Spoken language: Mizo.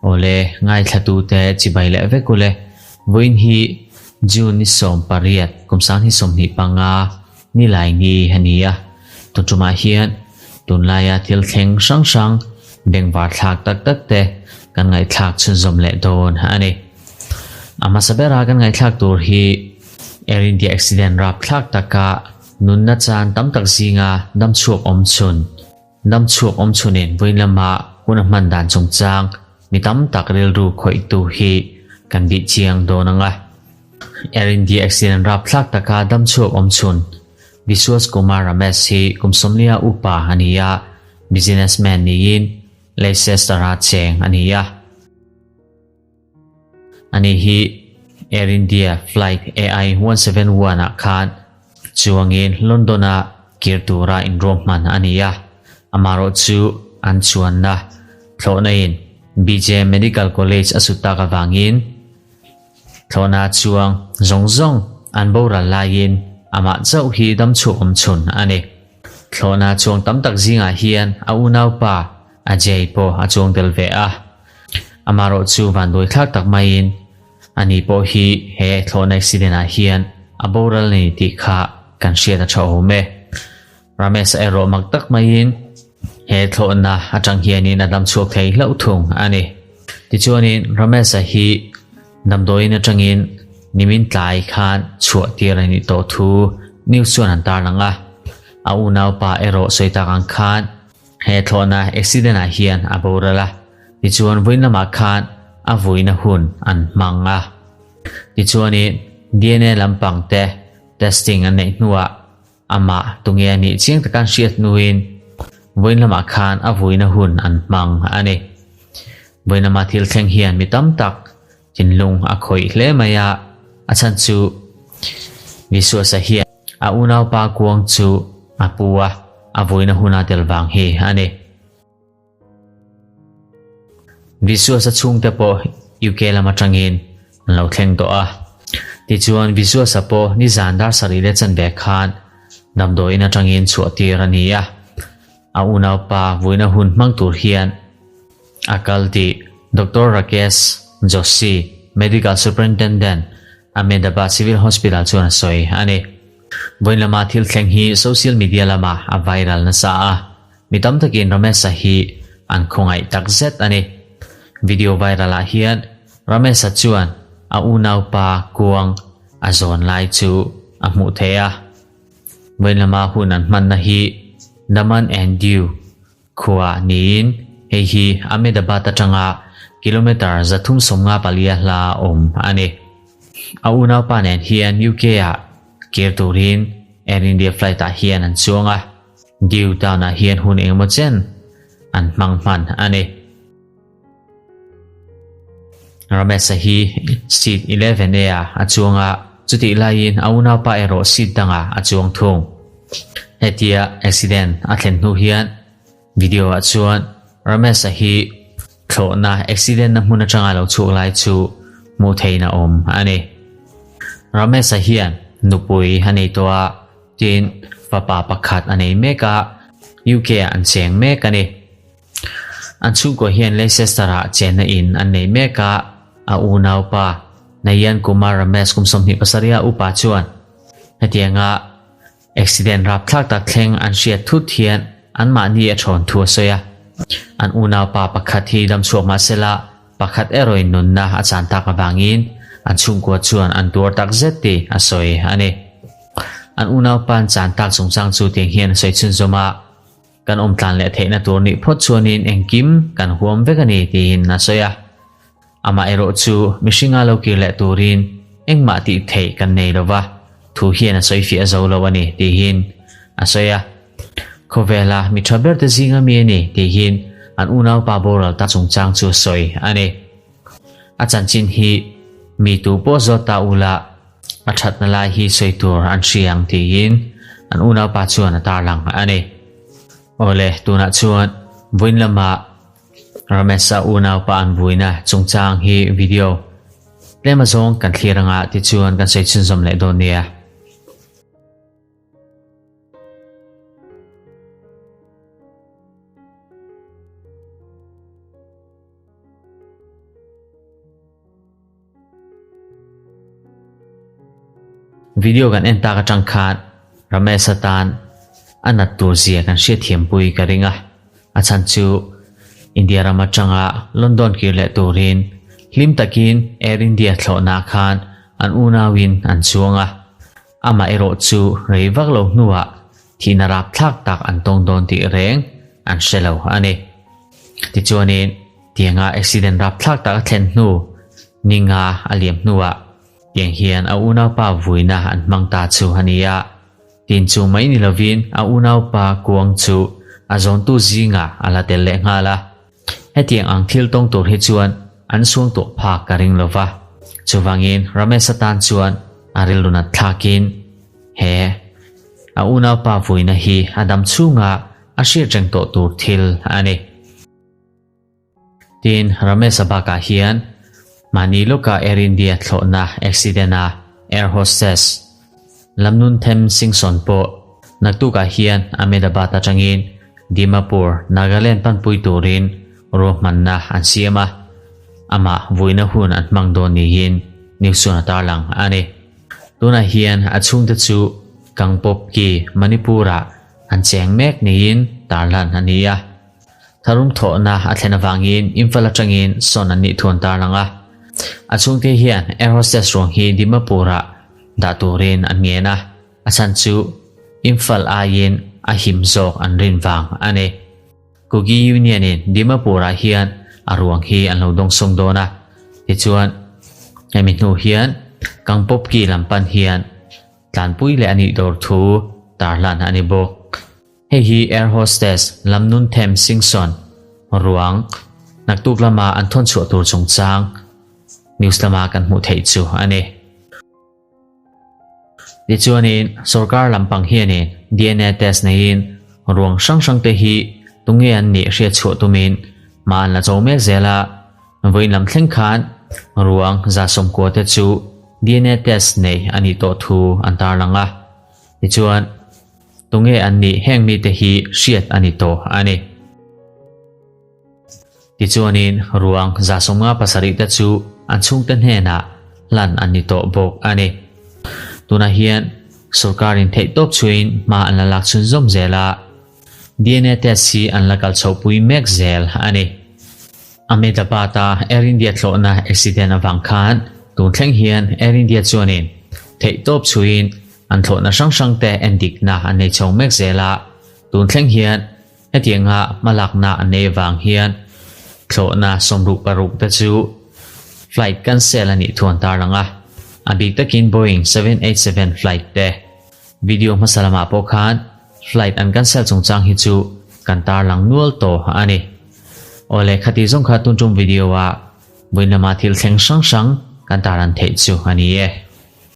Awle, ngaithlatute chibai leh vek ule. Vawiin hi June ni 18 kum sang hi 25 nilai ni a ni a. Tun tumah hian tunlaia thil thleng hrang hrang bengvar thlak tak tak te kan ngaihthlak chhunzawm leh dawn a ni. A hmasa bera kan ngaihthlak tur hi Air India accident rapthlak taka nunna chan tam tak zinga damchhuak awm chhun Damchhuak awm chhunin vawiin lama hun a hman dan chungchang mi tam tak rilru khawihtu hi kan bih chiang dawn ang a. Air India accident rapthlak taka damchhuak awm chhun Vishwas Kumar Ramesh hi kum 40 upa a ni a, businessman niin Leicester-a cheng a ni a. Ani hi Air India flight AI-171 ah khan chuangin London-a kir tura inruahman a ni a, amaherawh chu an chuanna thlawhna in BJ Medical College a sut tak avangin thlawhna chuang zawng zawng an boral laiin amah chauh hi damchhuak awm chhun a ni. Thlawhna chuang tam tak zingah hian a unaupa Ajay pawh a chuang tel ve a. Amaherawh chu vanduai thlak tak maiin ani pawh hi he thlawhna accident ah hian a boral a ni tih kha kan hriat a tha awm e. Ramesh a erawh mak tak maiin he thlawhna atang hianin a dam chhuak thei hlauh thung a ni. Tichuanin Ramesh-a hi damdawiin atangin nimin tlai khan chhuah tir a nih tawh thu news chuan an tarlang a. A unaupa erawh sawi tak ang khan He thlawhna accident ah hian a boral a, tichuan vawiin lamah khan a vuina hun an hmang a. Tichuanin DNA lampang te testing an neih hnuah amah tunge a nih chiang taka an hriat hnuin vawiin lamah khan a vuina hun an hmang a ni. Vawiin lama thil thleng hian mi tam tak thinlung a khawih hle mai a, a chhan chu Visuasa hian a unaupa kuang chu a pu a, a vuina huna tel vang hi a ni. Visuasa chhungte pawh UK lam atangin an lo thleng tawh a. Tichuan Visuasa pawh nizan dar sarih leh chanve khan damdawiin atangin chhuah tir a ni a. A unaupa vuina hun hmang tur hian a kal tih Doctor Rakesh Joshi, Medical Superintendent, Ahmedabad Civil Hospital chuan a sawi a ni. Vawiin lama thil thleng hi social media lamah a viral nasa a, mi tam takin Ramesh-a hi an khawngaih tak zet a ni. Video viral ah hian Ramesh-a chuan a unaupa kuang a zawn lai chu a hmuh theih a. Vawiin lama hun an hmanna hi Daman and Diu Khua niin hei hi Ahmedabad atanga kilometre 354 hla awm a ni. A unaupa nen hian UK ah kir turin Air India flight ah hian an chuang a, Diu town ah hian hun engemaw chen an hmang hman a ni. Ramesh-a hi seat 11A ah a chuang a, chutih laiin a unaupa erawh seat dangah a chuang thung. Hetia accident a thlen hnu hian video ah chuan Ramesh-a hi thlawhna accident na hmun atanga lo chhuak lai chu hmuh theihin a awm a ni. Ramesh-a hian nupui a nei tawh a, tin fapa pakhat a nei mek a, UK ah an cheng mek a ni. An chhungkua hian Leicester-ah chenna in an nei mek a, a unaupa Nayan Kumar Ramesh kum 27 upa chuan hetianga accident rapthlak tak thleng an hriat thut hian anmahni a thawn thu a sawi a. An unaupa pakhat hi damchhuak mahsela pakhat erawhin nunna a chan tak avangin an chhungkua chuan an tuar tak zet tih a sawi a ni. An unaupa an chan tak chungchang chu tiang hian a sawi chhunzawm a. Kan awm tlan leh theihna tur nih phawt chuanin engkim kan huam vek a ni tiin a sawi a. Amaherawh chu mihringa lo kir leh turin engmah tih theih kan nei lo va, thu hian a sawi fiah zo lo a ni tihin a sawi a. Khawvela mi tha berte zinga mi a ni tihin an unaupa boral ta chungchang chu a sawi a ni. A chanchin hi mi tu pawh zawt ta ula a thatna lai hi sawi tur an hria ang tiin an unaupa chuan a tarlang a ni. Awle, tunah chuan vawiin lama Ramesh-a unaupa an vuina chungchang hi video tlem azawng kan thlir anga tichuan kan sawi chhunzawm leh dawn nia. Video kan en tak atang khan Ramesh-a tan a nat tur zia kan hriatthiampui ka ring a. A chhan chu India ram atanga London kir leh turin hlim takin Air India thlawhnaah khan an unauin an chuang a. Amah erawh chu rei vak lo hnuah thihna rapthlak tak an tawng dawn tih reng an hre lo a ni. Tichuanin tianga accident rapthlak tak a thlen hnu ninga a liam hnuah tiang hian a unaupa vuina an hmang ta chu a ni a. Tin chu mai ni lovin a unaupa kuang chu a zawntu zingah a la tel leh nghal a. Hetiang ang thil tawng tur hi chuan an suang tawh phak ka ring lo va. Chuvangin Ramesh atan chuan a rilru nat thlakin he a unaupa vuina hi a dam chhunga a hriat reng tawh tur thil a ni. Tin, Ramesh-a bakah hian mahni lawka Air India thlawhna accident-a air hostess Lamnunthem Singson pawh naktukah hian Ahmedabad atangin Dimapur, Nagaland panpui turin ruahmanna an siam a, amah vuina hun an hmang dawn niin news chuan a tarlang a ni. Tunah hian a chhungte chu Kangpopki, Manipur-ah an cheng mek niin tarlan a ni a. Tharum thawhna a thlen avangin Imphal atangin sawn an nih thu an tarlang a. A chhungte hian air hostess ruang hi Dimapur-ah dah turin an ngen a, a chhan chu Imphal aiin a him zawk an rin vang a ni. Kuki Union-in Dimapur-ah hian a ruang hi an lo dawngsawng dawn a, tichuan hemi hnu hian Kangpopki lam pan hian tlanpui leh a nih dawr thu tarlan a ni bawk. Hei hi air hostess Lamnunthem Singson ruang naktuk lama an thawn chhuah tur chungchang news lama kan hmuh theih chu a ni. Tichuanin sorkar lampang hianin DNA test neiin ruang hrang hrang te hi tunge an nih hriat chhuah tumin hma an la cho mek zel a, vawiin lam thleng khan ruang 190 te chu DNA test nei a nih tawh thu an tarlang a. Tichuan tunge an nih heng mite hi hriat a ni tawh a ni. Tichuanin ruang 57 te chu an chhungte hnenah hlan an ni tawh bawk a ni. Tunah hian sorkarin theihtawp chhuiin hma an la lak chhunzawm zel a, DNA test hi an la kal chhohpui mek zel a ni. Ahmedabad-a Air India thlawhna accident avang khan tun thleng hian Air India chuanin theihtawp chhuiin an thlawhna hrang hrangte endikna an nei chho mek zel a, tun thleng hian Hetianga hmalakna an nei avang hian thlawhna 66 te chu flight cancel a nih thu an tarlang a, a bik takin Boeing 787 flight te. Video hmasa lamah pawh khan flight an cancel chungchang hi chu kan tarlang nual tawh a ni. Awle khati zawng kha tun tum video ah vawiin lama thil thleng hrang hrang kan tarlan theih chu a ni e.